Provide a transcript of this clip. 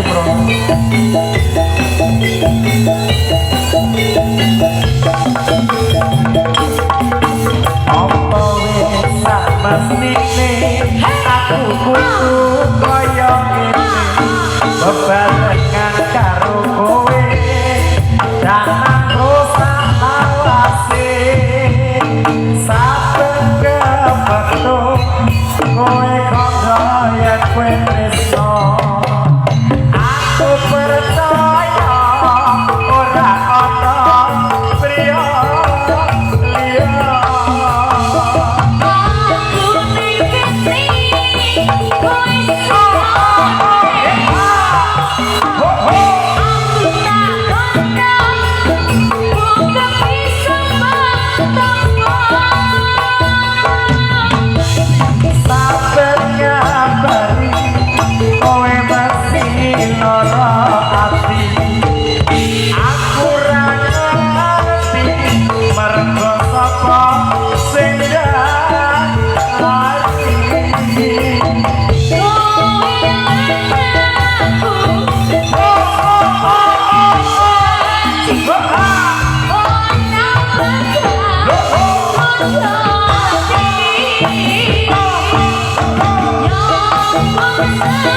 Bro. Apa wis sak mestine aku kudu kaya ngene, bebarengan karo kowe dan sak lawase. Saben kepethuk kowe kandha yen kowe tresno, aku percaya ora ana priya liya. Aku ning kene kowe. Ho ho. Aku tak kono buka bisa bertemu. Saben ngabari kowe mesti lara ati. Aku ra ngerti mergo sapa sing lali. Kowe aku ora bakal